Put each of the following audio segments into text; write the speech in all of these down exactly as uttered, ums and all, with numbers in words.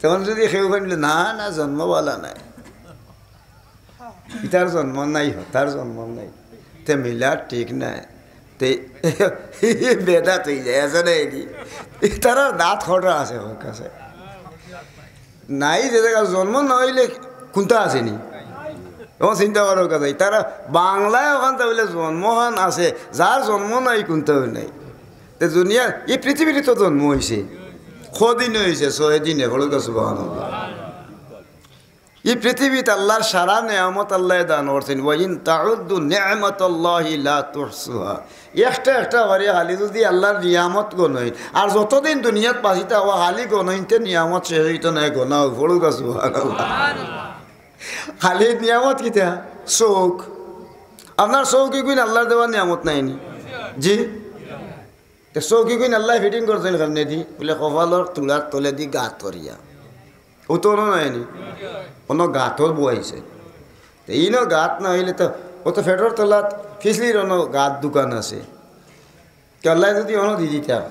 তখন যদি কেউ কইন, "না, না, জন্ম বালা নায়, ইতার জন্ম নাই, হতার জন্ম নাই, তে মিলাদ ঠিক নায়, তে বেদাত অই যায়, আছে না এটি?" ইতার দাঁত কটা আছে ওর কাছে? নাই, যে জাগা জন্ম না অইলে কুন্তা আছে নি? এখন চিন্তা করো কথা, তারা বাংলায় ওখান তো বলে জন্মহান আছে, যার জন্ম নাই কুন্তা নাই। তে দুনিয়া, এই পৃথিবীর তো জন্ম হইছে, কদিন হইছে? ছয় দিনে। বলো তো সুবহানাল্লাহ। এই পৃথিবীত আল্লাহর সারা নিয়ামত আল্লাহ দান করছেন। "ওয়া ইন তাউদ্দু নি'মাতাল্লাহি লা তুহসুহা।" একটা একটা করি খালি যদি আল্লাহর নিয়ামত গণইন, আর যতদিন দুনিয়াত বাঁচিতা হওয়া খালি গণইনতে নিয়ামত শেষ হইতো না, গণাও। বলো তো সুবহানাল্লাহ। খালি নিয়ামত কিতা? চোখ। আপনার চোখ ইগুইন আল্লাহর দেওয়া নিয়ামত নাইনি? জি। তে চোখ ইগুইন আল্লাহ ফিটিং করছেন কেমনে দি? বলে, কপালর তুলার তলে দি গাত করিয়া। ও তো অনো নাইনি? অনো গাতর বইছে। তে ইনো গাত না হইলে তো, ও তো ফেটর তলাত ফিসলির অনো গাত দোকান আছে। তে আল্লাহ যদি অনো দি দিতা,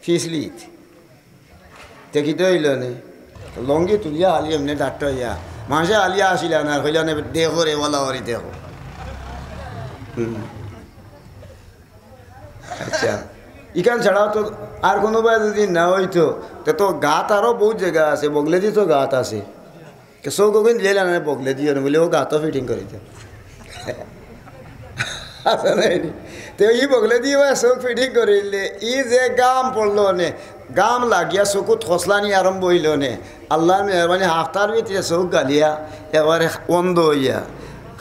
ফিসলিত। তে কিতা হইল নে? লঙ্গি তুলিয়া আলি এমনি ডাক্তার ইয়া। মাসে আলিয়া আসিলা না, কইলা নে, "দেখো রে, ওলা ওরি দেখো।" হুম। আচ্ছা, ইখান ছাড়াও তো আর কোনো ভাই যদি না হইতো, তে তো গাত আরো বহুত জায়গা আছে, বগলেদি তো গাত আছে। তে চোখ ওগুন দিলে না, বগলেদি অনো বলে, ও গাতও ফিটিং করে দে। আছে না এনি? তে ই বগলেদি ভাই চোখ ফিটিং করিলে, ই যে গাম পড়লো নে, গাম লাগিয়া চকুত খসলানি আরম্ভ হইল নে, আল্লাহর মেহরবানি হাফতার ভিতরে চোখ গালিয়া, এবারে অন্ধ হইয়া,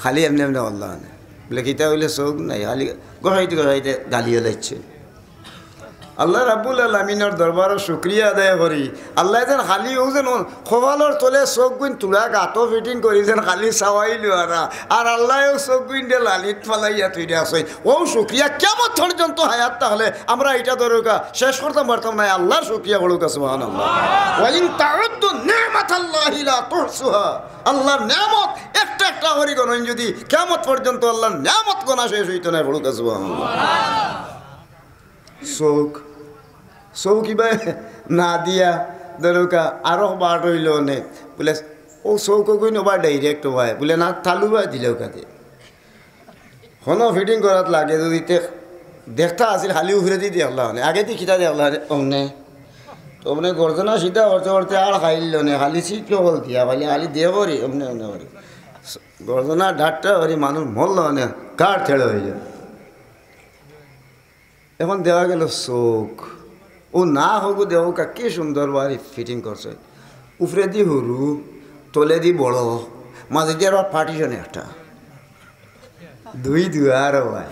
খালি এমনি এমনি আল্লাহ নে। বলে, "কিতা হইলে চোখ নাই, খালি গসাইতে গসাইতে গালিয়া লাগছে।" আল্লাহ রাব্বুল আলামিনর দরবারো শুকরিয়া আদায় করি। আল্লাহ যেন খালি ও যেন কপালর তলে চোখ গুইন তুলা গাতো ফিটিং করি যেন খালি চাওয়াই লুয়ারা। আর আল্লাহ ও চোখ গুইন দে লালিত ফালাইয়া তুই দে আসই। ও শুকরিয়া কিয়ামত পর্যন্ত হায়াত থাকলে আমরা এটা দরকা শেষ করতাম পারতাম না। আল্লাহর শুকরিয়া বড়ুকা, সুবহানাল্লাহ। ওয়া ইন তাউদ্দু নি'মাতাল্লাহি লা তুহসুহা। আল্লাহর নিয়ামত একটা একটা করি গণইন যদি কিয়ামত পর্যন্ত আল্লাহর নিয়ামত গণা শেষ হইতো না, বড়ুকা, সুবহানাল্লাহ। চোখ, চোখ ইবায় না দিয়া, ধরুকা, আরো বাট হইল অনে, বলে, ও চোখ কইন ওবা direct ওবায়, বলে, না, তালু বায় দিলে ওখানে। হনো ফিটিং করাত লাগে, যদি তে দেখতা আছিল, খালি উপরেদি দেখলা অনে, আগেদি কিতা দেখলা অনে, অমনে। তো অমনে গর্দনা সিধা করতে করতে আর খাইল অনে, খালি সিট কবল দিয়া, খালি, খালি দে করি, অমনে, অমনে করি। গর্দনা ডাট্টা করি মানুষ মরল অনে, কার ছেড়ে হইল। এখন দেওয়া গেল চোখ। ও না হগু দেওকা কি সুন্দর বাড়ি ফিটিং করছে। উপরেদি হুরু, তলেদি বড়, মাঝেদি আবার পার্টিশন একটা। দুই দুয়ার ভাই।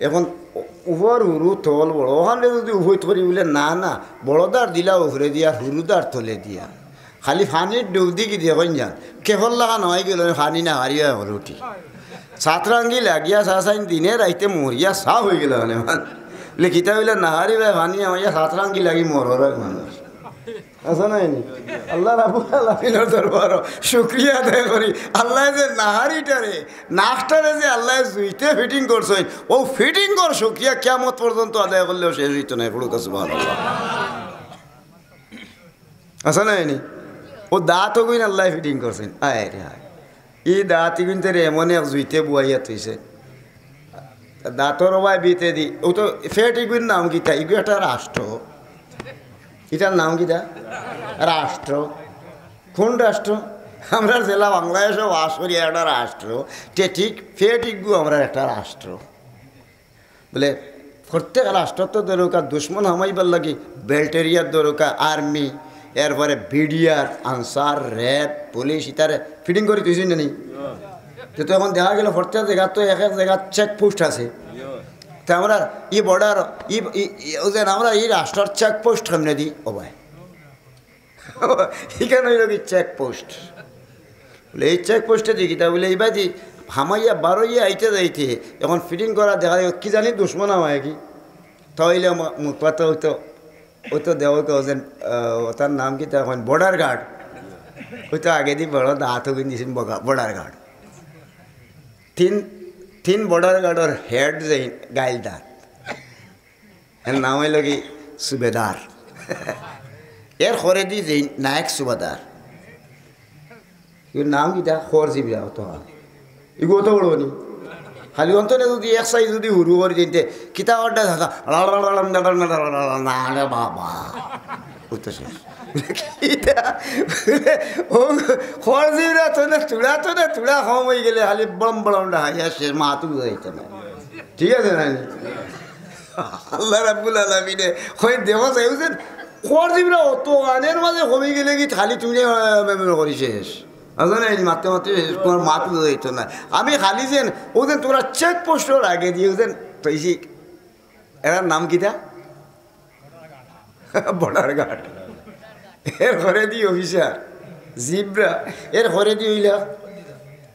এখন উ-, উপর হুরু, তল বড়। ওখানে যদি উভয় করি বলে, না, না, বড়দার দিলা উপরেদি আর হুরুদার তলেদি। খালি পানির ডুব দি কি দেখইন যান। কেবল লাগা নয় গেল, পানি না হারিয়া হল উঠি। সাতরাঙ্গি লাগিয়া সা সাইন দিনে রাইতে মরিয়া সাফ হয়ে গেল মানে মান। লিখিতা হইলে নাহারি ভাই পানি আমাইয়া সাতরাঙ্গি লাগি মরর মানুষ। আছে না এনি? আল্লাহ রাব্বুল আলামিনর দরবারো শুকরিয়া আদায় করি। আল্লাহ যে নাহারিটারে, নাকটারে যে আল্লাহ জুইতে ফিটিং করছইন, ও ফিটিং কর শুকরিয়া কিয়ামত পর্যন্ত আদায় করলেও শেষ হইতো না। পড়ুক সুবহানাল্লাহ। আছে না এনি? ও দাঁত ওগুইন আল্লাহ ফিটিং করছইন। আয় রে হায়। ই দাঁত ইগুইন তেরে এমন এক জুইতে বুয়াইয়া থইছে। দাঁতর ওবায় বিতে দি। ও তো ফেট ইগুইন নাম কিতা? ইগু একটা রাষ্ট্র। ইটার নাম কিতা? রাষ্ট্র। কোন রাষ্ট্র? আমরা জেলা বাংলাদেশো বাস করি একটা রাষ্ট্র। তে ঠিক ফেট ইগু আমরা একটা রাষ্ট্র। বলে, প্রত্যেক রাষ্ট্রত দরকার দুশমন হামাইবার লাগি বেল্টেরিয়ার দরকার আর্মি, এরপরে বিডিআর, আনসার, র‍্যাব, পুলিশ, ইতারে ফিটিং করি তুইছইন না নি? তো তখন দেখা গেল প্রত্যেক জায়গা তো এক এক জায়গা চেকপোস্ট আছে। তো আমরা ই বর্ডার, ই, ই, ই, ও যেন আমরা ই রাষ্ট্রর চেকপোস্ট সামনে দি, ও ভাই। ইখান হইল কি চেকপোস্ট। বলে, এই চেকপোস্টে দেখি, তা বলে, এইবাদি হামাইয়া বারোইয়া আইতে যাইতে, এখন ফিটিং করা দেখা যায়, কি জানি দুশমন আমায় কি? তাহলে আমার মুখপাত্র হইতো, হইতো দেওয়া কেউ যেন, আহ, তার নাম কি? তখন বর্ডার গার্ড। হইতো আগে দি বড় দাঁত হইন দিয়েছেন বগা-, বর্ডার গার্ড। তিন, তিন বর্ডার গার্ডর হেড যেইন গাইল দাঁত। এর নাম হইল কি? সুবেদার। এর খরেদি যেইন নায়েক সুবাদার। ইগুর নাম কিতা? খর জিবরা অত। ইগু অত বড় নি? খালি অন্তরে যুদি এক সাইজ যুদি হুরু করি দিনতে, কিতা অর্ডার দাদা? না রে বাবা। ও তো শেষ। কিতা? ও খর জিবরা তো না, তুড়া তো না, তুড়া কম অইগেলে খালি বড়ম বড়ম ডাহাইয়া শেষ, মাতু যাইতো না। ঠিক আছে না নি? আল্লাহ রাব্বুল আলামিনে কই দেখো চাই, বুঝছেন? খর জিবরা অত গানের মাঝে কমি গেলে কি খালি তুমি, আহ, মেমোরি করি শেষ। বুঝছো না? এই মারতে মারতে শেষ, তোমার মাতু যাইতো না। আমি খালি যেন, ও যেন তোমরা চেক পোস্টর আগে দিয়ে, ও যেন, তো এই যে, এরার নাম কিতা? Border guard. এর খরেদি অফিসার, জিবরা, এর খরেদি অইলা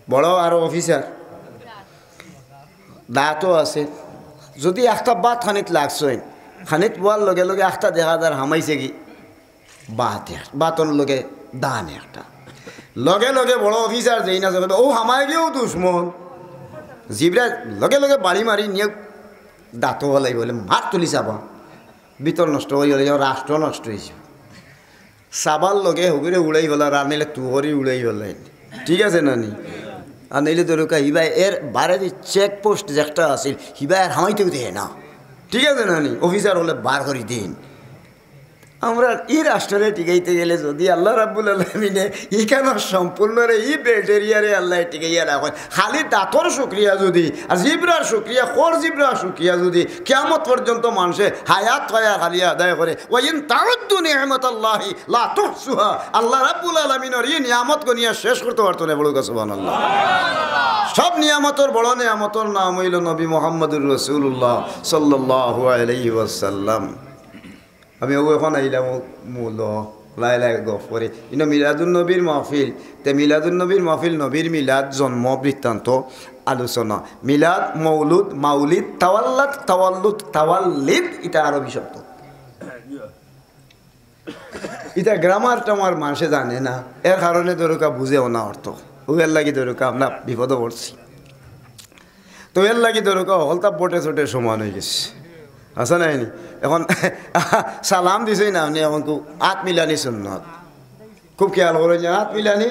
বড় আরো অফিসার। দাঁতও আছে। যুদি একটা বাত খানিত লাগছইন, খানিত বওয়ার লগে লগে একটা দেখা যার হামাইছে কি? বাত এক-, বাতর লগে দান একটা। লগে লগে বড় অফিসার যেইন আছে, "ও হামাই গিয়েও দুশমন।" জিবরা লগে লগে বাড়ি মারি নিয়া দাঁতও ফালাইবো, বলে, "মার তুলি চাবা।" ভিতর নষ্ট অইগেলে, রাষ্ট্র নষ্ট অইযিবো। চাবার লগে হগুরে উড়াই ফালা, আর নাইলে তুহরি উড়াই ফালা। ঠিক আছে না নি? আর নাইলে ধরুকা, হিবায় এর বারে যে চেক পোস্ট যেটা আছিল, হিবায় আর হামাইতেউ দেয় না। ঠিক আছে না নি? অফিসার অকলে বার করি দেইন। আমরা ই রাষ্ট্ররে টিকাইতে গেলে যুদি আল্লাহ রাব্বুল আলামিনে ইখানো সম্পূর্ণরে, ই ব্যাকটেরিয়ারে আল্লায় টিকাইয়া রাখইন, খালি দাঁতর শুকরিয়া যুদি, আর জিবরার শুকরিয়া, খর জিবরার শুকরিয়া যুদি কিয়ামত পর্যন্ত মানষে হায়াত পায়া খালি আদায় করে, "ওয়া ইন তাউদ্দু নি'মাতাল্লাহি লা তুহসুহা।" আল্লাহ রাব্বুল আলামিনর ই নিয়ামত গনিয়া শেষ করতে পারতো না, বলুক সুবহানাল্লাহ। সব নিয়ামতর বড় নিয়ামতর নাম অইলো নবী মুহাম্মদুর রাসূলুল্লাহ সাল্লাল্লাহু আলাইহি ওয়াসাল্লাম। আমি অউ অখন আইলাম অউ মূল, লাই লাই গফ করি। ইনো মিলাদুন নবীর মাহফিল, তে মিলাদুন নবীর মাহফিল, নবীর মিলাদ, জন্ম বৃত্তান্ত, আলোচনা। মিলাদ, মৌলুদ, মাউলিদ, তাওয়াল্লাদ, তাওয়াল্লুদ, তাওয়াল্লিদ, ইটা আরবি শব্দ। ইটা গ্রামার টামার মানষে জানে না, এর কারণে ধরুকা বুঝেও না অর্থ। অউ এর লাগি ধরুকা আমরা বিপদো পড়ছি। তো এর লাগি ধরুকা হকলতা বটে চটে সমান অইগেছে। আছে না নি? এখন সালাম দিছইন না, আপনে এখন কু আত মিলানি সুন্নত। খুব খেয়াল করইন যে আত মিলানি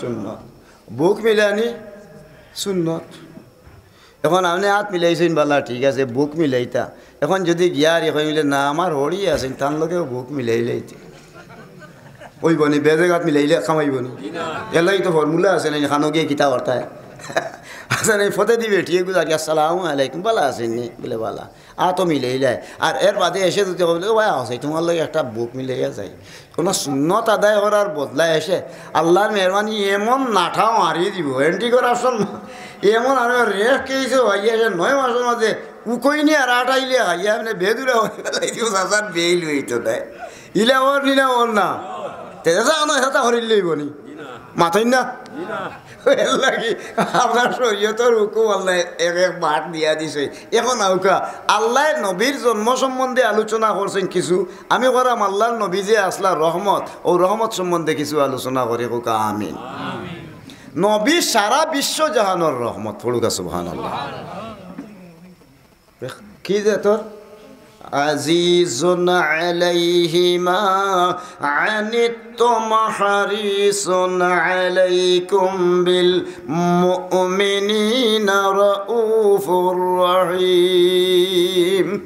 সুন্নত, বুক মিলানি সুন্নত। এখন আপনে আত মিলাইছইন বালা, ঠিক আছে, বুক মিলাইতা। এখন যুদি গিয়া আর এখন মিলে না, আমার হড়ি আছইন, তান লগেও বুক মিলাইলাইতে। অইবো নি, বেজে গাত মিলাইলে কামাইবো নি? এর লাগি তো ফর্মুলা আছে না, খানো গিয়া কিতা করতায়? আচ্ছা, নাই, ফতে দিবে, ঠিক আছে, "আসসালামু আলাইকুম, বালা আছইন নি?" বলে, "বালা।" আ তো মিলাইলায়। আর এর বাদে এসে যুদি কয়, "ভাই, আছে, তুমার লগে একটা বুক মিলাইয়া যাই।" কুনু সুন্নত আদায় করার বদলায় এসে আল্লার মেহেরবানি এমন নাটা মারি দিবো, anti corruption, এমন আরো রেখ কেইছে ভাই, এসে নয় মাসর মাঝে উকইনি আর আটাইলে খাইয়া মানে বেদুরা অই ফালাই দিবো, চাচার বেইল অইতো দেয়। ইলা অর নি না অর না? তে চাচা অনো হেতা হরিল লইবো নি? মাতইন না? এর লাগি আপনার শরীয়তর হুকুম আল্লায় এক এক বাট দিয়া দিছে। এখন আউকা, আল্লায় নবীর জন্ম সম্বন্ধে আলোচনা করছইন কিছু, আমি করাম আল্লার নবী যে আসলা রহমত, অউ রহমত সম্বন্ধে কিছু আলোচনা করি, কউকা আমিন। নবী সারা বিশ্ব জাহানর রহমত, পড়ুকা সুবহানাল্লাহ। কি যে তোর? আজিজুন আলাইহি মা আনিতুম হারিসুন আলাইকুম বিল মুমিনিনা রাউফুর রহিম।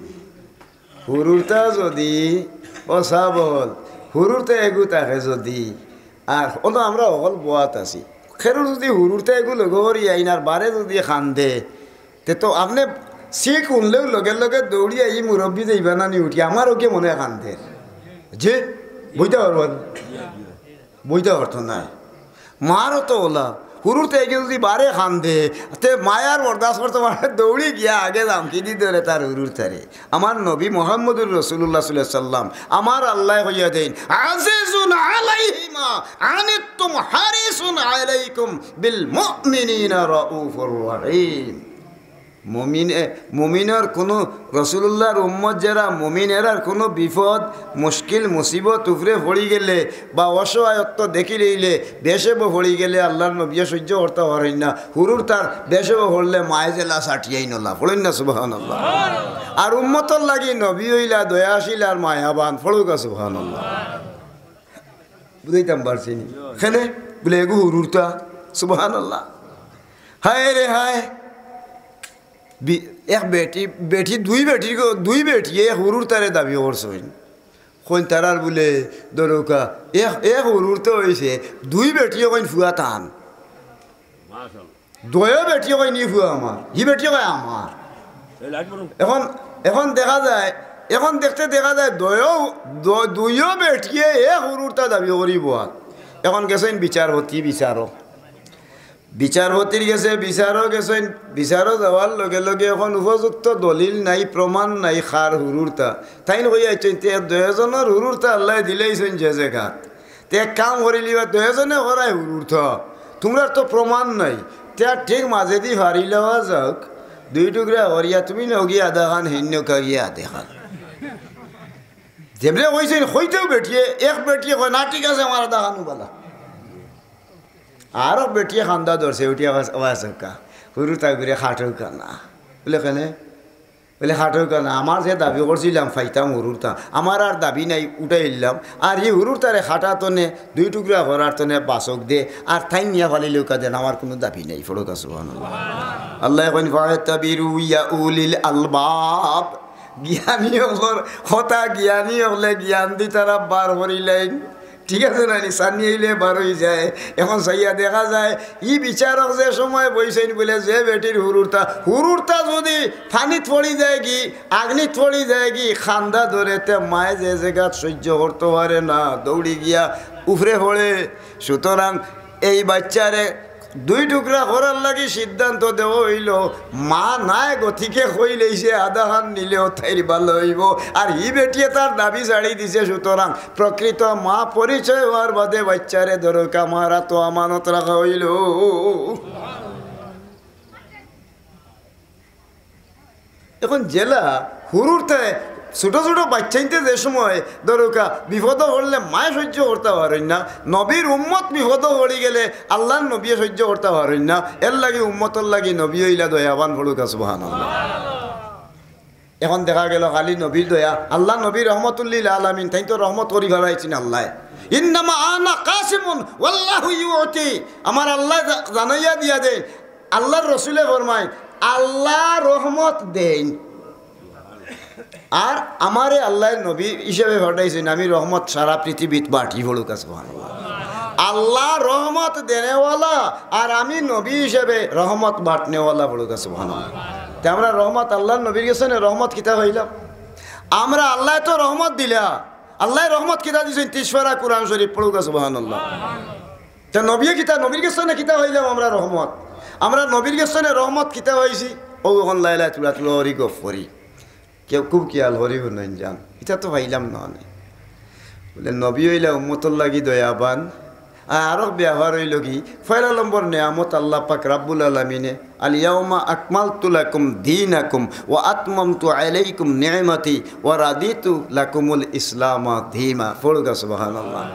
হুরুতা যুদি, ও সাবল, হুরুতা এগু থাকে যুদি, আর অনো আমরা হকল বওয়াত আছি, খেরু যুদি হুরুতা এগু লগে করি আইন আর বারে যুদি কান্দে, তে তো আপনে শিখ হুনলেউ লগে লগে দৌড়ি আই মুরব্বি যাইবা না নি উঠি, আমারও কে মনে কান্দের। যে, বুঝতে পারবো না। বুঝতে পারতো না। মারও তো অলা। হুরুর তে এগু যুদি বারে কান্দে, তে মায়ার বরদাস্ত করতো পারে, দৌড়ি গিয়া আগে লামকি দি ধরে তার হুরুর তারে। আমার নবী মুহাম্মদুর রাসূলুল্লাহ সাল্লাল্লাহু আলাইহি ওয়াসাল্লাম, আমার আল্লায় কইয়া দেইন, "আজিজুন আলাইহি মা আনিতুম হারিসুন আলাইকুম বিল মুমিনিনা রাউফুর রহিম।" মুমিন, এ, মুমিনর কুনু, রাসূলুল্লাহর উম্মত যেরা মুমিন, এরার কুনু বিপদ, মুশকিল, মুসিবত উপরে পড়ি গেলে বা অসহায়ত্ব দেখি লইলে, বেশে পড়ি গেলে আল্লার নবীয়ে সহ্য করতা পারইন না। হুরুর তার বেশে পড়লে মায়ে জেলা সাটিয়াই নলা। পড়ইন না সুবহানাল্লাহ। আর উম্মতর লাগি নবী অইলা দয়াশীল আর মায়াবান। পড়ুকা সুবহানাল্লাহ। বুঝাইতাম পারছি নি? কেনে? বলে, এগু হুরুরতা। সুবহানাল্লাহ। হায় রে হায়। বি-, এক বেটি, বেটি, দুই বেটির গো-, দুই বেটিয়ে এক হুরুরতারে দাবি করছইন। কইন তারার বলে, ধরউক্কা, এক, এক হুরুরতা অইছে, দুই বেটিয়ে কইন ফুয়া তান। দয়ও বেটিয়ে কইন ই ফুয়া আমার, হি বেটিয়ে কয় আমার। এখন, এখন দেখা যায়, এখন দেখতে দেখা যায় দয়ও, দ-, দুইও বেটিয়ে এক হুরুরতা দাবি করিবো আর। এখন গেছইন বিচারপতি, বিচারো। বিচারপতির গেছে, বিচারো গেছইন, বিচারো যাওয়ার লগে লগে এখন উপযুক্ত দলিল নাই, প্রমাণ নাই, কার হুরুরতা। তাইন কইয়া আইছইন, তে দুইজনর হুরুরতা আল্লায় দিলাইছইন যে জাগাত। তে এক কাম করিলিবা, দুইজনে করায় হুরুরতা, তুমরার তো প্রমাণ নাই। তে আর ঠিক মাজেদি ফাড়ি লওয়া যাউক, দুই টুকরা করিয়া তুমি নেও গিয়া আধাখান, হেইন নেউক্কা গিয়া আধাখান। যেবরে কইছইন, কইতেউ বেটিয়ে, এক বেটিয়ে কয়, না, ঠিক আছে, আমার আধাখানউ বালা। আরক বেটিয়ে কান্দা ধরছে, উঠিয়া কয়, ও আচ্ছা, হুরুরতা গুরে খাটউক্কা না। বলে, কেনে? বলে, খাটউক্কা না, আমার যে দাবি করছিলাম, পাইতাম হুরুরতা, আমার আর দাবি নাই, উঠাইলাম। আর ই হুরুরতারে খাটাত অনে, দুই টুকরা করার তনে বাচক দে, আর তাইন নিয়া ফালাইলে উকা দেন, আমার কুনু দাবি নাই। পড়উক্কা সুবহানাল্লাহ। আল্লায় কইন, "ফাতাবিরু ইয়া উলিল আলবাব।" জ্ঞানী অকলর কথা, জ্ঞানী অকলে জ্ঞানদি তারা বার করিলাইন। ঠিক আছে না নি? ছানি আইলে বার অইযায়। এখন চাইয়া দেখা যায়, ই বিচারক যে সময় বইছইন বলে যে বেটির হুরুরতা, হুরুরতা যুদি পানিত পড়ি যায়গি, আগ্নিত পড়ি যায়গি, কান্দা ধরে, তে মায়ে যে জাগাত সইজ্য করতো পারে না, দৌড়ি গিয়া উপরে পড়ে। সুতরাং এই বাইচ্চারে দুই টুকরা করার লাগি সিদ্ধান্ত দেওয়া অইলো, মা নাই গতিকে কইলাইছে আধাখান নিলেও তাইর ভালা অইবো। আর হি বেটিয়ে তার দাবি ছাড়ি দিছে, সুতরাং প্রকৃত মা পরিচয় অওয়ার বাদে বাইচ্চারে ধরউক্কা, আমার আতো আমানত রাখা অইলো। এখন যেলা হুরুরতায় ছোট ছোট বাইচ্চাইন্তে যে সময় ধরউক্কা বিপদো পড়লে মায়ে সইজ্য করতা পারইন না, নবীর উম্মত বিপদো পড়ি গেলে আল্লার নবিয়ে সইজ্য করতা পারইন না, এর লাগি উম্মতর লাগি নবী অইলা দয়াবান। পড়উক্কা সুবহানাল্লাহ। এখন দেখা গেলো খালি নবীর দয়া, আল্লার নবী রহমতুল্লিল আলামিন, তাইন তো রহমত করি ফালাইছইন আল্লায়। "ইন্নামা আনা কাসিমুন ওয়াল্লাহু ইউতি।" আমার আল্লায় জা-, জানাইয়া দিয়া দেইন, আল্লার রসুলে ফরমাইন, আল্লায় রহমত দেইন। আর আমারে আল্লায় নবী হিসাবে পাঠাইছইন, আমি রহমত সারা পৃথিবীত বাটি। পড়উক্কা সুবহানাল্লাহ। আল্লায় রহমত দেনেওয়ালা আর আমি নবী হিসাবে রহমত বাটনেওয়ালা। পড়উক্কা সুবহানাল্লাহ। তে আমরা রহমত আল্লার নবীর গেছে নে, রহমত কিতা পাইলাম? আমরা আল্লায় তো রহমত দিলা, আল্লায় রহমত কিতা দিছইন? তিরিশ পারা কোরআন শরীফ। পড়উক্কা সুবহানাল্লাহ। তে নবীয়ে কিতা, নবীর গেছে নে কিতা পাইলাম আমরা রহমত? আমরা নবীর গেছে নে রহমত কিতা পাইছি? অউ এখন লাইলায় তুলা তুলা করি গফ করি। কেউ খুব খিয়াল করি হুনইন যান, ইতা তো পাইলাম না অনে। বলে, নবী অইলা উম্মতর লাগি দয়াবান। আর আরক ব্যাপার অইলো কি, পয়লা নম্বর নিয়ামত আল্লাহ পাক রাব্বুল আলামিনে, "আল ইয়াউমা আকমালতু লাকুম দীনাকুম ওয়া আতমামতু আলাইকুম নি'মাতি ওয়া রাদিতু লাকুমুল ইসলামা দীনা।" পড়উক্কা সুবহানাল্লাহ।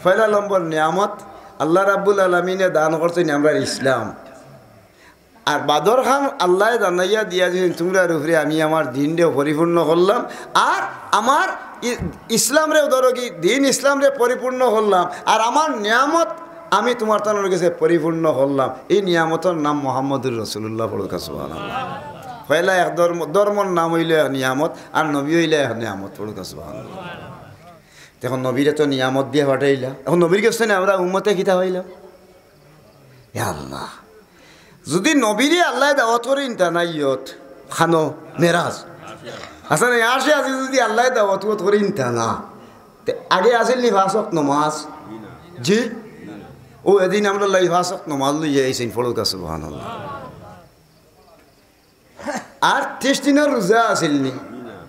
পয়লা নম্বর নিয়ামত আল্লাহ রাব্বুল আলামিনে দান করছইন আমরার ইসলাম। আর বাদর খান আল্লায় জানাইয়া দিয়া দিছইন, "তুমরার উপরে আমি আমার দিনরে পরিপূর্ণ করলাম, আর আমার ই-, ইসলামরে ধরো কি, দিন ইসলামরে পরিপূর্ণ করলাম, আর আমার নিয়ামত আমি তুমার তানর গেছে পরিপূর্ণ করলাম।" ই নিয়ামতর নাম মুহাম্মদুর রাসূলুল্লাহ। পড়উক্কা সুবহানাল্লাহ। পয়লা এক ধর্ম, ধর্মর নাম অইলো এক নিয়ামত, আর নবী অইলা এক নিয়ামত। পড়উক্কা সুবহানাল্লাহ। এখন নবীরে তো নিয়ামত দিয়া পাঠাইলা, এখন নবীর গেছে নে আমরা উম্মতে কিতা পাইলাম? ইয়া আল্লাহ, যুদি নবীরে আল্লায় দাওয়াত করি নিতা না ইয়ত, খানো মেরাজ। আচ্ছা, না, আরশে আজিম যুদি আল্লায় দাওয়াত করি নিতা না, তে আগে আছিল নি পাঁচ ওয়াক্ত নমাজ? জি? অউ এদিন আমরার লাগি পাঁচ ওয়াক্ত নমাজ লইয়া আইছইন, পড়উক্কা সুবহানাল্লাহ। আর তিরিশ দিনর রোজা আছিল নি?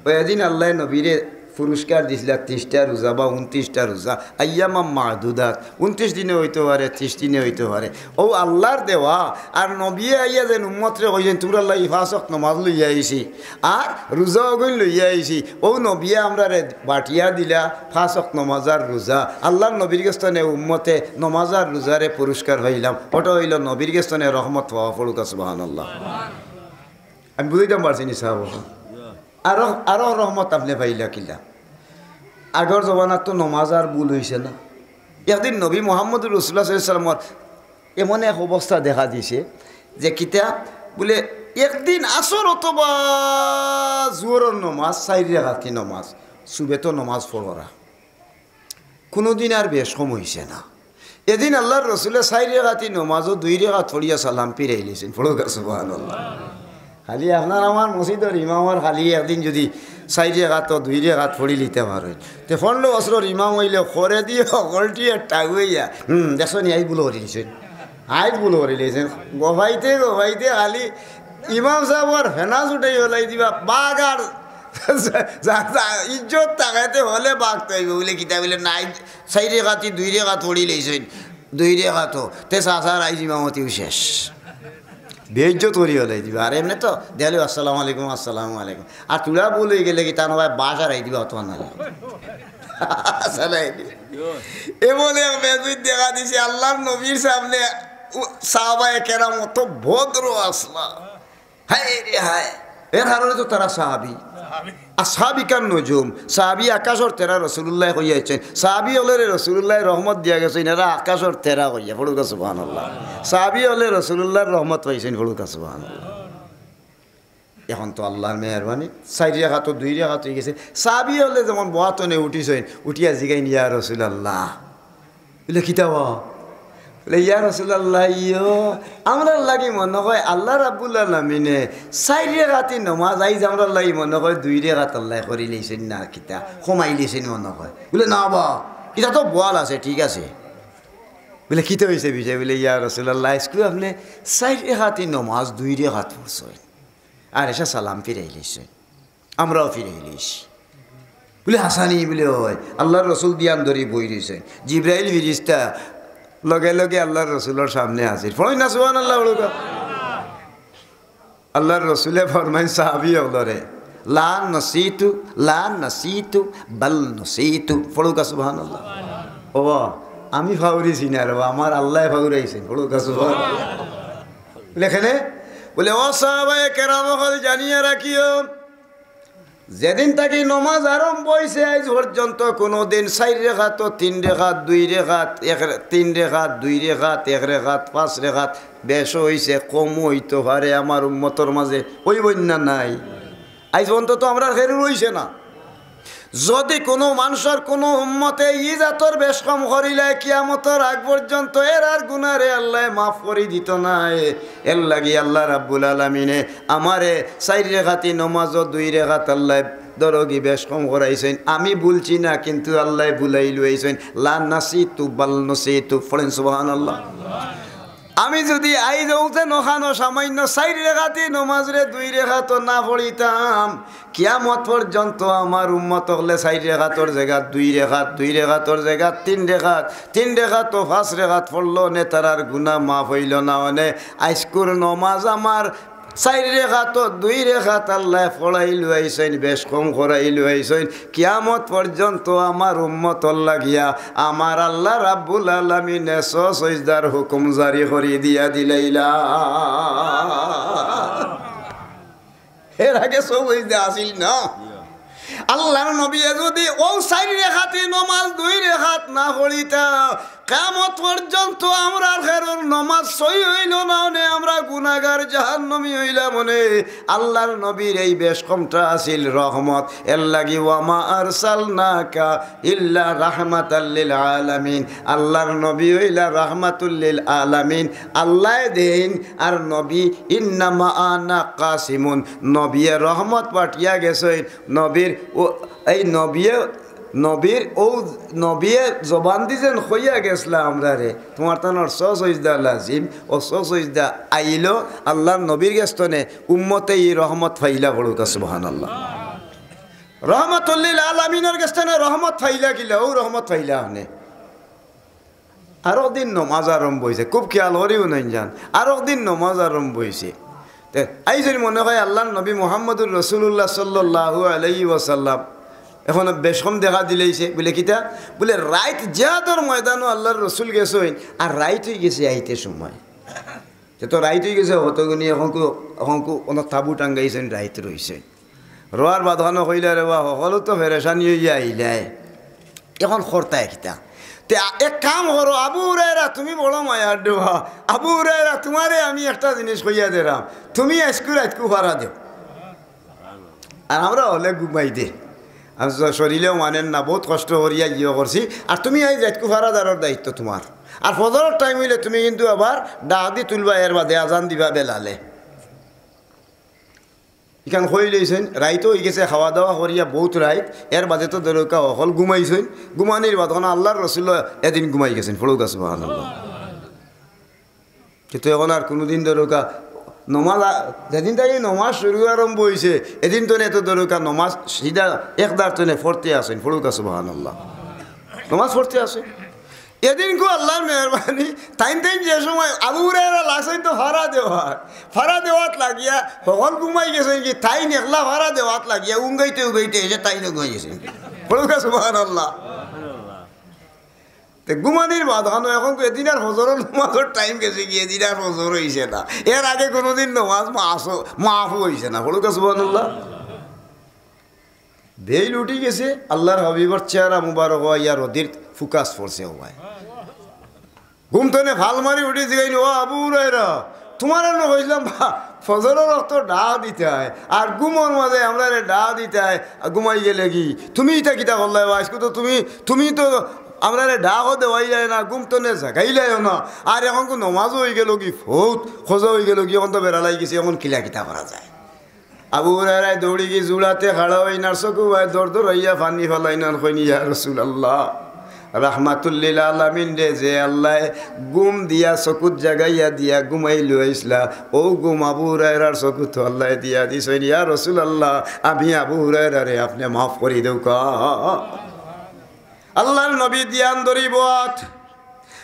অউ এদিন আল্লায় নবীরে পুরস্কার দিছিলা তিরিশটা রোজা বা ঊনত্রিশটা রোজা, আইয়ামাম মাদুদাত, ঊনত্রিশ দিনে অইতো পারে, তিরিশ দিনে অইতো পারে। অউ আল্লার দেওয়া, আর নবীয়ে আইয়া যেন উম্মতরে কইছইন, "তুমরার লাগি পাঁচ ওয়াক্ত নমাজ লইয়া আইছি, আর রোজা অগুইন লইয়া আইছি।" অউ নবীয়ে আমরারে বাটিয়া দিলা পাঁচ ওয়াক্ত নমাজ আর রোজা। আল্লার নবীর গেছ থনে উম্মতে নমাজ আর রোজারে পুরস্কার পাইলাম। অটা অইলো নবীর গেছ থনে রহমত পাওয়া। পড়উক্কা সুবহানাল্লাহ। আমি বুঝাইতাম পারছি নি সাব? আরো, আরো রহমত আপনে পাইলা কিলা? আগর জমানাত তো নমাজ আর ভুল অইছে না, একদিন নবী মুহাম্মদুর রাসূলুল্লাহ সাল্লাল্লাহু আলাইহি ওয়াসাল্লামর এমন এক অবস্থা দেখা দিছে যে কিতা বুলে, একদিন আসর অথবা জোহরর নমাজ, চাইর রেকাতি নমাজ, সুবে তো নমাজ পড়রা, কুনুদিন আর বেশ কম অইছে না। এদিন আল্লার রসুলে চাইর রেকাতি নমাজো দুই রেকাত পড়িয়া সালাম ফিরাইলিছইন। পড়উক্কা সুবহানাল্লাহ। খালি আপনার আমার মসজিদর ইমামর খালি একদিন যুদি চাইর রেকাত, দুই রেকাত পড়িলিতা পারইন, তে পনরো বছরর ইমাম অইলে করে দিয়া হকলটি আর টাউইয়া, হুম, দেখছো নি, আইজ ভুল করিলিছইন, আইজ ভুল করিলিছইন। গফাইতে গফাইতে খালি ইমাম সাবর ফেনা ছুটাই ওলাই দিবা, বাঘ আর যা, যা, ইজ্জত তাকাইতে হলে বাঘ তো অইবো। বুলে কিতা বুলে, নাই, চাইর রেকাতি দুই রেকাত পড়িলিছইন, দুই রেকাত, তে চাচার আইজ ইমামতিও শেষ। বেইজ্জত করি ওলাই দিবা। আর এমনে তো দেয়ালি আসসালামু আলাইকুম, আসসালামু আলাইকুম। আর তুরা ভুল অইগেলে কিতা নবায় বাস আর আই দিবা, অত না লাগে। আসসালামু আলাইকুম। এমন এক বেজুইত দেখা দিছে, আল্লার নবীর সামনে উ-, সাহাবায়ে কেরাম অত ভদ্র আছলা। হায় রে হায়, এর কারণে তো তারা সাহাবী। আসহাবি কান নুজুম, সাহাবী আকাশর তেরা রসুলুল্লায় কইয়া আইছইন। সাহাবী অকলরে রসুলুল্লায় রহমত দিয়া গেছইন, এরা আকাশর তেরা কইয়া। পড়উক্কা সুবহানাল্লাহ। সাহাবী অকলে রসুলুল্লার রহমত পাইছইন। পড়উক্কা সুবহানাল্লাহ। এখন তো আল্লার মেহেরবানি, চাইর রেকাত, দুই রেকাত অইগেছে। সাহাবী অকলে যেমন বওয়াত থনে উঠিছইন, উঠিয়া জিগাইন, ইয়া রাসুলাল্লাহ, বুলে, কিতা বা? বুলে, ইয়া রাসুলাল্লাহ, ইয়ো, আমরার লাগি মনো কয় আল্লা রাব্বুল আলামিনে চাইর রেকাতি নমাজ আইজ আমরার লাগি মনো কয় দুই রেকাত আল্লায় করিলিছইন না কিতা, কমাইলিছইন মনো কয়। বুলে, না বা, ইতা তো বওয়াল আছে, ঠিক আছে। বুলে, কিতা অইছে বিষয়? বুলে, ইয়া রাসুলাল্লাহ, আইজকু আপনে চাইর রেকাতি নমাজ দুই রেকাত পড়ছইন, আর এশা সালাম ফিরাইলিছইন। আমরাও ফিরাইলিছি। বুলে, হাছানি? বুলে, অয়। আল্লার রসুল ধিয়ান ধরি বই রইছইন। জিব্রাইল ফিরিস্তা লগে লগে আল্লার রসুলর সামনে হাজির। পড়ইন না সুবহানাল্লাহ, পড়উক্কা। আল্লার রসুলে ফরমাইন সাহাবী অকলরে, লা নাসিতু, লা নাসিতু, বাল নুসিতু। পড়উক্কা সুবহানাল্লাহ। ও বা, আমি ফাউরিছি না রে বা, আমার আল্লায় ফাউরাইছইন। পড়উক্কা সুবহানাল্লাহ। বুলে কেনে? বুলে, ও সাহাবায়ে কেরাম অকল, জানিয়া রাখিও, যেদিন থাকি নমাজ আরম্ভ অইছে, আইজ পর্যন্ত কুনুদিন চাইর রেকাত, তিন রেকাত, দুই রেকাত, এক রে-, তিন রেকাত, দুই রেকাত, এক রেকাত, পাঁচ রেকাত, বেশ অইছে, কম অইতো পারে আমার উম্মতর মাঝে, অইবো না নাই? আইজ পর্যন্ত তো আমরার কেউরর অইছে না। যুদি কুনু মানষর কুনু উম্মতে ই জাতর বেশ কম করিলায়, কিয়ামতর আগ পর্যন্ত এরার গুনারে আল্লায় মাফ করি দিতো নায়। এরলাগি আল্লা রাব্বুল আলামিনে আমারে চাইর রেকাতি নমাজো দুই রেকাত আল্লায় দরগি বেশ কম করাইছইন। আমি ভুলছি না, কিন্তু আল্লায় ভুলাইলুয়াইছইন। লা নাসিতু বাল নুসিতু। পড়েন সুবহানাল্লাহ। আমি যুদি আইজ অউ যে নখানো সামাইন্য চাইর রেকাতি নমাজরে দুই রেকাতো না পড়িতাম, কিয়ামত পর্যন্ত আমার উম্মত অকলে চাইর রেকাতর জেগাত দুই রেকাত, দুই রেকাতর জেগাত তিন রেকাত, তিন রেকাতো পাঁচ রেকাত পড়লো অনে তারার গুনা মাফ অইলো না অনে। আইজকুর নমাজ আমার চাইর রেকাতো দুই রেকাত আল্লায় পড়াইলুয়াইছইন, বেশ কম করাইলুয়াইছইন। কিয়ামত পর্যন্ত আমার উম্মতর লাগিয়া আমার আল্লা রাব্বুল আলামিনে সজদার হুকুম জারি করি দিয়া দিলাইলা। এর আগে সজদা আছিল না। আল্লার নবীয়ে যুদি অউ চাইর রেকাতি নমাজ দুই রেকাত না পড়িতা, কিয়ামত পর্যন্ত আমরার কেউরর নমাজ সহি অইলো না অনে, আমরা গুনাগার জাহান্নামী অইলাম অনে। আল্লার নবীর এই বেশ কমটা আছিল রহমত। এরলাগি ওয়ামা আরসালনাকা ইল্লা রাহমাতাল লিল আলামিন। আল্লার নবী অইলা রাহমাতুল লিল আলামিন। আল্লায় দেইন আর নবী, ইন্নামা আনা কাসিমুন। নবীয়ে রহমত পাঠিয়া গেছইন। নবীর ও, এই নবীয়ে, নবীর অউ নবীয়ে জবানদি যেন কইয়া গেছলা আমরারে, তুমার তানর সজদা লাজিম, অউ সজদা আইলো, আল্লার নবীর গেছ থনে উম্মতে ই রহমত পাইলা। পড়উক্কা সুবহানাল্লাহ। রহমাতুল লিল আলামিনর গেছ থনে রহমত পাইলা কিলা, অউ রহমত পাইলা অনে। আরক দিন নমাজ আরম্ভ অইছে, খুব খিয়াল করি হুনইন যান, আরক দিন নমাজ আরম্ভ অইছে। তে আইজ যুদি মনো কয় আল্লার নবী মুহাম্মদুর রাসুলুল্লাহ সাল্লাল্লাহু আলাইহি ওয়াসাল্লাম এখনো বেশ কম দেখা দিলাইছে, বুলে কিতা? বুলে রাইত জিহাদর ময়দানো আল্লার রসুল গেছইন, আর রাইত অইগেছে আইতে সময়। তে তো রাইত অইগেছে, কতগুনি অখনকু, অখনকু অনো তাবু টাঙ্গাইছইন, রাইত রইছইন। রওয়ার বাদ খানো কইলা, রে বা, হকলো তো পেরেশানি অইয়া আইলায়, এখন করতায় কিতা? তে আ-, এক কাম করো, আবু হুরায়রা, তুমি বড় মায়ার ডোহা। আবু হুরায়রা, তুমারে আমি একটা জিনিস কইয়া দিরাম, তুমি আইজকু রাইতকু ফারা দেও। আর আমরা হকলে ঘুমাই দে। আর জ-, শরীরেও মানের না, বউত কষ্ট করিয়া ইয়ে করছি। আর তুমি আইজ রাইতকু ফারাদারর দায়িত্ব তুমার। আর ফজরর টাইম অইলে তুমি কিন্তু আবার ডাক দি তুলবা, এর বাদে আজান দিবা বেলালে। ইখান কইলাইছইন, রাইত অইগেছে, খাওয়া দাওয়া করিয়া বউত রাইত, এর বাদে তো দরকা হকল ঘুমাইছইন। ঘুমানির বাদ অখন আল্লার রসুল এদিন ঘুমাই গেছইন, পড়ুক্কা সুবহানাল্লাহ। কিন্তু অখন আর কুনুদিন দরকা নমাজ আ-, যেদিন থাকি নমাজ শুরু আরম্ভ অইছে, এদিন তনে এত দরকা নমাজ সিধা একদার তনে পড়তে আছইন, পড়ুক্কা সুবহানাল্লাহ। নমাজ পড়তে আছইন। এদিনকু আল্লার মেহেরবানি, তাইন তাইন যে সময় আবু হুরায়রা লাগছইন তো ফারা দেওয়াত, ফারা দেওয়াত লাগিয়া, হকল ঘুমাই গেছইন কি, তাইন একলা ফারা দেওয়াত লাগিয়া, উঙ্গাইতে উঙ্গাইতে এসে তাইন ঘুমাই গেছইন। পড়ুক্কা সুবহানাল্লাহ। তে ঘুমানির বাদ খানো অখন এদিন আর ফজরর নমাজর টাইম গেছে গি, এদিন আর ফজর অইছে না। এর আগে কুনুদিন নমাজ মাফও, মাফও অইছে না। পড়ুক্কা সুবহানাল্লাহ। বেইল উঠি গেছে, আল্লার হাবিবর চেহারা মুবারক অইয়া রদির ফোকাস পড়ছে অবায়। ঘুম তনে ফাল মারি উঠি জিগাইন, "ও আবু হুরায়রা, তুমারে না কইছলাম বা, ফজরর অক্ত ডাক দিতায়, আর ঘুমর মাঝে আমরারে ডাক দিতায়, আর ঘুমাই গেলে গি? তুমি ইতা কিতা করলায় বা? আইজকু তো তুমি, তুমি তো আমরারে ডাকও দেওয়াইলায় না, ঘুম তনে জাগাইলায়ও না, আর অখনকু নমাজও অইগেলো গি ফৌত, কজা অইগেলো গি, অখন তো বেড়া লাগি গেছে, অখন কিলা কিতা করা যায়?" আবু হুরায়রায় দৌড়ি গি জুড়াতে খাড়া অইন আর চকু বায় দরদরাইয়া পানি ফালাইন আর কইন, "ইয়া রাসুলাল্লাহ, রাহমাতুল্লিল আলামিনরে যে আল্লায় ঘুম দিয়া চকুত জাগাইয়া দিয়া ঘুমাইলাইছলা, অউ ঘুম আবু হুরায়রার চকুত আল্লায় দিয়া দিছইন। ইয়া রাসুলাল্লাহ, আমি আবু হুরায়রারে আপনে মাফ করি দেউক্কা।" আল্লার নবী ধিয়ান ধরি বওয়াত,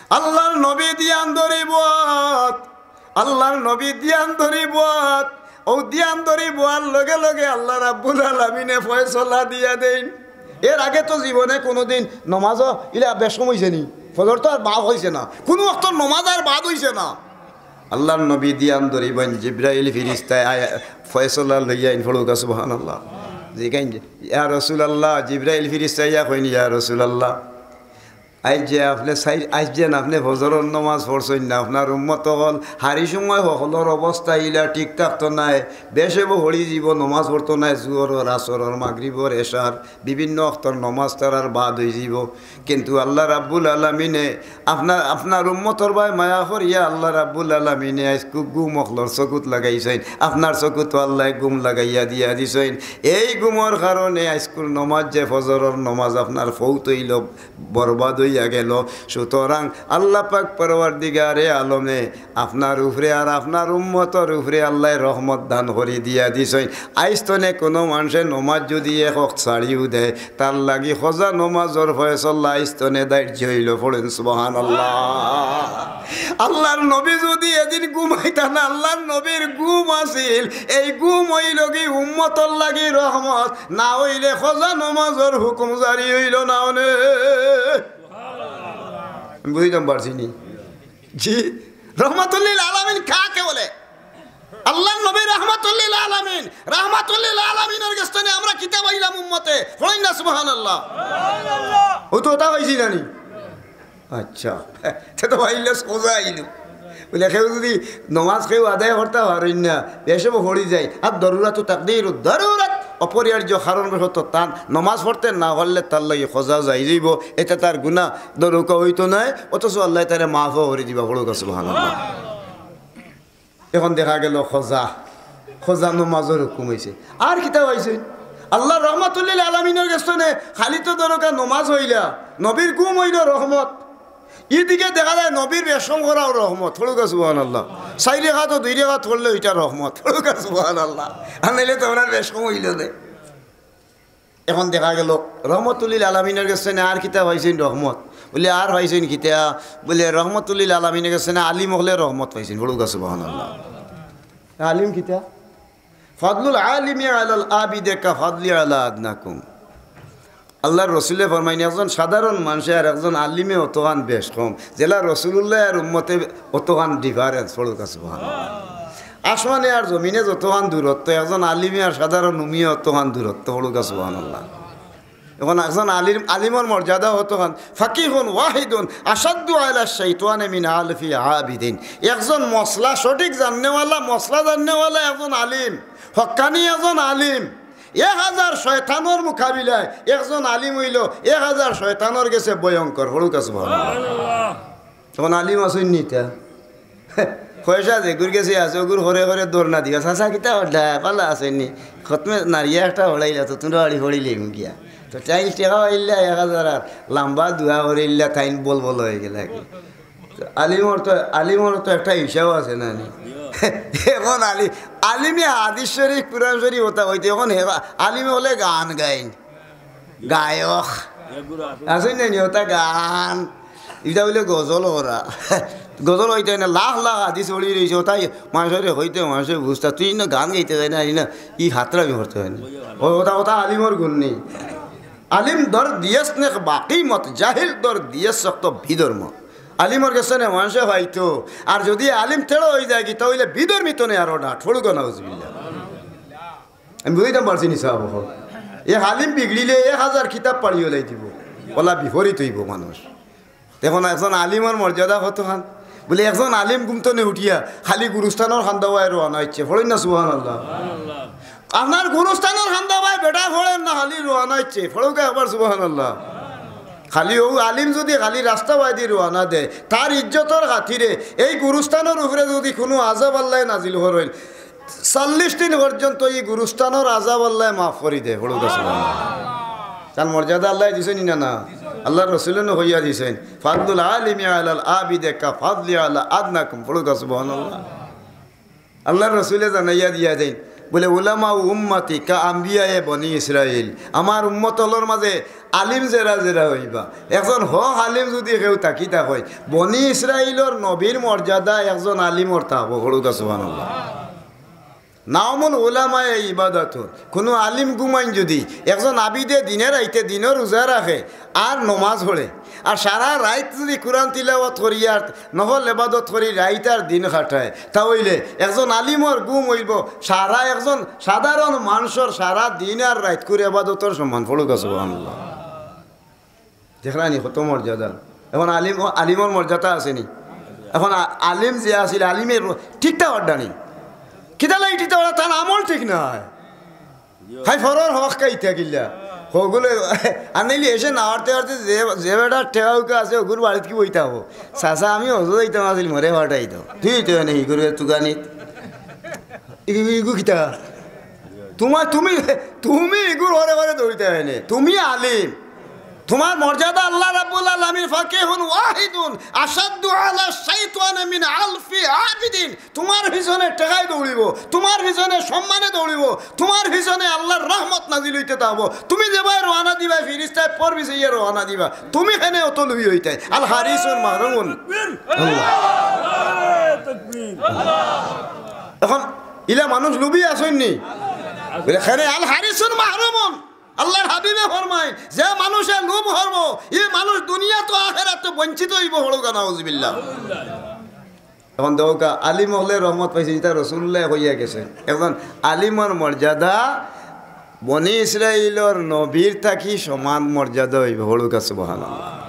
আল্লার নবী ধিয়ান ধরি বওয়াত, আল্লার নবী ধিয়ান ধরি বওয়াত। অউ ধিয়ান ধরি বওয়ার লগে লগে আল্লা রাব্বুল আলামিনে ফয়সলা দিয়া দেইন। এর আগে তো জীবনে কুনুদিন নমাজও ইলা বেশকম অইছে নি, ফজর তো আর বাদ অইছে না, কুনু অক্তর নমাজ আর বাদ অইছে না। আল্লার নবী ধিয়ান ধরি বইন, জিব্রাইল ফিরিস্তায় আয়া ফয়সলা লইয়া আইন, পড়ুক্কা সুবহানাল্লাহ। জিগাইন, "ইয়া রাসুলাল্লাহ," জিব্রাইল ফিরিস্তায় আইয়া কইন, "ইয়া রাসুলাল্লাহ, আইজ যে আপনে সাই-, আইজ যেন আপনে ফজরর নমাজ পড়ছইন না, আপনার উম্মত অকল হারি সময় হকলর অবস্থা ইলা ঠিক থাকতো নায়, বেশে বউ হরি জীব নমাজ পড়তো নায়, জুহরর, আসরর, মাগরিবর, এশার, বিভিন্ন অক্তর নমাজ তারার বাদ অইযিবো। কিন্তু আল্লা রাব্বুল আলামিনে আপনার, আপনার উম্মতর বায় মায়া করিয়া আল্লা রাব্বুল আলামিনে আইজকু ঘুম অকলর চকুত লাগাইছইন, আপনার চকুত আল্লায় ঘুম লাগাইয়া দিয়া দিছইন। এই ঘুমর কারণে আইজকুর নমাজ যে ফজরর নমাজ আপনার ফৌত অইলো, বরবাদ অইয়া গেলো। সুতরাং আল্লা পাক পরওয়ারদিগারে আলমে আপনার উপরে আর আপনার উম্মতর উপরে আল্লায় রহমত দান করি দিয়া দিছইন। আইজ তনে কুনু মানষে নমাজ যুদি এক অক্ত ছাড়িও দেয়, তার লাগি কজা নমাজর ফয়সলা আইজ তনে ধার্য অইলো। পড়ইন সুবহানাল্লাহ। আল্লার নবী যুদি এদিন ঘুমাইতা না, আল্লার নবীর ঘুম আছিল, এই ঘুম অইলো গি উম্মতর লাগি রহমত, না অইলে কজা নমাজর হুকুম জারি অইলো না অনে। আমি বুঝাইতাম পারছি নি? জি, রহমাতুল্লিল আলামিন কাকে বলে? আল্লার নবী রহমাতুল্লিল আলামিন। রহমাতুল্লিল আলামিনর গেছ তনে আমরা কিতা পাইলাম উম্মতে? পড়ইন না সুবহানাল্লাহ। অউ তো অতা পাইছি না নি? আচ্ছা, তে তো পাইলে সোজা অইলো। বুলে, কেউ যুদি নমাজ কেউ আদায় করতা পারইন না, বেশে বউ হরি যায়, আর দরুরাতু তাকদিরু দরুরাত, অপরিহার্য কারণবশত তান নমাজ পড়তে না পারলে তার লাগি কজা জায়েজ অইবো, এতে তার গুনা দরুকা অইতো নায়, অথচ আল্লায় তারে মাফও করি দিবা। পড়ুক্কা সুবহানাল্লাহ। অখন দেখা গেলো কজা, কজা নমাজর হুকুম অইছে। আর কিতা পাইছইন? আল্লার রহমাতুল্লিল আলামিনর গেছ তনে খালি তো দরুকা নমাজ অইলা, নবীর ঘুম অইলো রহমত। ইদিকে দেখা যায় নবীর বেশকম করাও রহমত। পড়ুক্কা সুবহানাল্লাহ। চাইর রেকাত ও দুই রেকাত পড়লে ইটা রহমত। পড়ুক্কা সুবহানাল্লাহ। আর নাইলে তো আমরার বেশকম অইলো নে। অখন দেখা গেলো রহমাতুল্লিল আলামিনর গেছ তনে আর কিতা পাইছইন রহমত? বুলে, আর পাইছইন কিতা? বুলে, রহমাতুল্লিল আলামিনর গেছ তনে আলিম অকলে রহমত পাইছইন। পড়ুক্কা সুবহানাল্লাহ। আলিম কিতা? ফাদলুল আলিমি আলাল আবিদে কা ফাদলি আলা আদনাকুম। আল্লার রসুলে ফরমাইন, একজন সাধারণ মানষে আর একজন আলিমে অতখান বেশকম, যেলা রসুলুল্লায় আর উম্মতে অতখান difference। পড়ুক্কা সুবহানাল্লাহ। আসমানে আর জমিনে যতখান দূরত্ব, একজন আলিমে আর সাধারণ উম্মিয়ে অতখান দূরত্ব। পড়ুক্কা সুবহানাল্লাহ। এখন একজন আলিম, আলিমর মর্যাদা কতখান? ফাকিহুন ওয়াহিদুন আশাদ্দু আলা শাইতানে মিন আলফি আবিদিন। একজন মসলা সঠিক জাননেওয়ালা, মসলা জাননেওয়ালা একজন আলিম, হক্কানি একজন আলিম, এক হাজার শয়তানর মোকাবিলায় একজন আলিম অইলো এক হাজার শয়তানর গেছে ভয়ঙ্কর। পড়ুক্কা সুবহানাল্লাহ। তখন আলিম আছইন নি ইতা? পয়সা যেগুর গেছে আছে, ওগুর হরে হরে দৌড় না দিবা। চাচা কিতা অইলা, ভালা আছইন নি? খতমে নারিয়া একটা হরাইলা তো, তুমরা বাড়ি হরিলে গিয়া। তো তাইন টেকা পাইলা এক হাজার আর লম্বা দোয়া করিলা, তাইন বলবল অইগেলা কি? তো আলিমর তো, আলিমর তো একটা হিসাব আছে না নি? এখন আলি-, আলিমে হাদিস শরীফ, কুরআন শরীফ অতা কইতো, এখন হে-, আলিমে অইলে গান গাইন। গায়ক। আছইন না নি, অতা গান। ইটা অইলে গজল অরা। গজল অইতে না, লাখ লাখ হাদিস পড়ি রইছে, অতাই মানষরে কইতে, মানষে বুঝতা। তুই না গান গাইতে চাস না, ই না, ই হাতরামি করতে চাস না। ও, অতা, অতা আলিমর গুণ নি। আলিম দর দিয়েস নেক বাকি মত, জাহিল দর দিয়েস শক্ত বিধর্ম। আলিমর গেছে নে মানষে পাইতো, আর যুদি আলিম তেড়ো অইযায় কিতা অইলে বিধর্মী তনে আরো ডাট। পড়ুক্কা নাউজুবিল্লাহ। আমি বুঝাইতাম পারছি নি সাব অকল? এক আলিম বিগড়িলে এক হাজার কিতাব পাড়ি ওলাই দিবো, অলা বিপরীত অইবো মানুষ। এখন একজন আলিমর মর্যাদা কতখান? বুলে একজন আলিম ঘুম তনে উঠিয়া খালি গুরুস্থানর কান্দাবায় রওয়ানা অইছে, পড়ইন না সুবহানাল্লাহ। আপনার গুরুস্থানর কান্দাবায় বেটা পড়েন না, খালি রওয়ানা অইছে, পড়ুক্কা একবার সুবহানাল্লাহ। খালি অউ আলিম যুদি খালি রাস্তা বায়দি রওয়ানা দেয়, তার ইজ্জতর খাতিরে এই গুরুস্থানর উপরে যুদি কুনু আজাব আল্লায় নাজিল করইন, চল্লিশ দিন পর্যন্ত ই গুরুস্থানর আজাব আল্লায় মাফ করি দেয়। পড়ুক্কা সুবহানাল্লাহ। তান মর্যাদা আল্লায় দিছইন নি না? না, আল্লার রসুলে নু কইয়া দিছইন, "ফাদলুল আলিমি আলাল আবিদে কা ফাদলি আলা আদনাকুম।" পড়ুক্কা সুবহানাল্লাহ। আল্লার রসুলে জানাইয়া দিয়া দেইন, বুলে, "উলামা উম্মতি কা আম্বিয়ায়ে বনি ইসরাইল।" আমার উম্মত অকলর মাঝে আলিম যেরা যেরা অইবা, একজন হক আলিম যুদি কেউ থাকি থাকইন, বনি ইসরাইলর নবীর মর্যাদা একজন আলিমর থাকবো। পড়ুক্কা সুবহানাল্লাহ। নাওমুল উলামায়ে ইবাদাতুন। কুনু আলিম ঘুমাইন যুদি, একজন আবিদে দিনে রাইতে দিনর রোজা রাখে আর নমাজ পড়ে, আর সারা রাইত যুদি কুরআন তিলাওয়াত করি আর নফল এবাদত করি রাইত আর দিন কাটায়, তা অইলে একজন আলিমর ঘুম অইবো সারা একজন সাধারণ মানষর সারা দিন আর রাইতকুর এবাদতর সমান। পড়ুক্কা সুবহানাল্লাহ। দেখরা নি কত মর্যাদা। এখন আলিম, আলিমর মর্যাদা আছে নি? এখন আ-, আলিম যে আছিল, আলিমে র-, ঠিক থাকরা নি? কিতা লাগি ঠিক থাকরা? তান আমল ঠিক নায়। খাই পরর হক খাইতা কিলা? হগুলে, আর নাইলে এসে না হারতে হারতে যে, যে বেটার টেকা উকা আছে, হগুর বাড়িত কি বইতা অইবো? চাচা, আমি হজো যাইতাম আছিল, মরে ফাটাই দেও। তুই তো নেই, ইগুর তুকানিত। ইগু, ইগু কিতা? তুমার, তুমি, তুমি ইগুর হরে হরে দৌড়িতা অইনে। তুমি আলিম। তুমার মর্যাদা আল্লাহ রাব্বুল আলামিন ফাকিহুন ওয়াহিদুন আশাদ্দু আলা শাইতানে মিন আলফি আবিদিন। তুমার পিছনে টেকায় দৌড়িবো, তুমার পিছনে সম্মানে দৌড়িবো, তুমার পিছনে আল্লার রহমত নাজিল অইতে থাকবো। তুমি যেবায় রওয়ানা দিবায়, ফিরিস্তায় পর পিছাইয়া রওয়ানা দিবা। তুমি কেনে অত লুবি অইতায়? আল হারিসুন মাহরুমুন। আল্লাহ। এখন ইলা মানুষ লুবি আছইন নি? বুলে, কেনে আল হারিসুন মাহরুমুন। আল্লার হাবিবে ফরমাইন, যে মানুষে লোভ করবো, ই মানুষ দুনিয়াত আখেরাতো বঞ্চিত অইবো, পড়ুক্কা নাউজুবিল্লাহ। এখন দেখউক্কা, আলিম অকলে রহমত পাইছইন, ইতা রসুলুল্লায় কইয়া গেছইন। একজন আলিমর মর্যাদা বনি ইসরাইলর নবীর থাকি সমান মর্যাদা অইবো, পড়ুক্কা সুবহানাল্লাহ।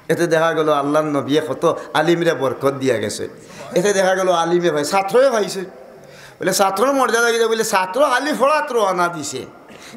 এতে দেখা গেলো আল্লার নবীয়ে কত আলিমরে বরকত দিয়া গেছইন। এতে দেখা গেলো আলিমে পাইছইন, ছাত্রয়ে পাইছইন। বুলে, ছাত্রর মর্যাদা কিতা? বুলে, ছাত্র খালি পড়াত রওয়ানা দিছে।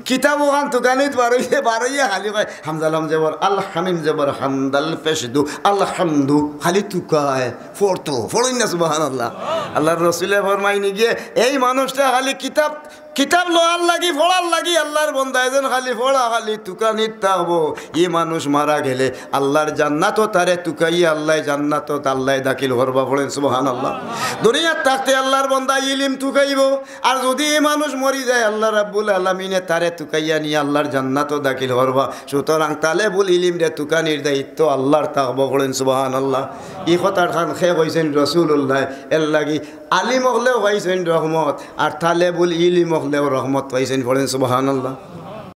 কিতাব অখান তুকানিত বারইয়া, বারইয়া খালি কয়, হামজা লাম জবর আল, হা মিম জবর হামদ, দাল পেশ দু, আলহামদু, খালি তুকায়, পড়তো, পড়ইন না সুবহানাল্লাহ। আল্লার রসুলে ফরমাইন গিয়া, এই মানুষটা খালি কিতাব, কিতাব লওয়ার লাগি, পড়ার লাগি আল্লার বন্দায় যেন খালি পড়া, খালি তুকানিত থাকবো। ই মানুষ মারা গেলে আল্লার জান্নাতো তারে তুকাইয়া আল্লায় জান্নাতো আল্লায় দাখিল করবা, পড়ইন সুবহানাল্লাহ। দুনিয়াত থাকতে আল্লার বন্দায় ইলিম তুকাইবো, আর যুদি ই মানুষ মরি যায়, আল্লাহ রাব্বুল আলামিনে তারে তুকাইয়া নিয়া আল্লার জান্নাতো দাখিল করবা। সুতরাং তালেবুল ইলিমরে তুকানির দায়িত্ব আল্লার থাকবো, পড়ইন সুবহানাল্লাহ। ই কথাখান কে কইছইন? রসুলুল্লায়। এরলাগি আলিম অকলেও পাইছইন রহমত, আর তালেবুল ইলিম অকলেও রহমত পাইছইন, পড়ইন সুবহানাল্লাহ।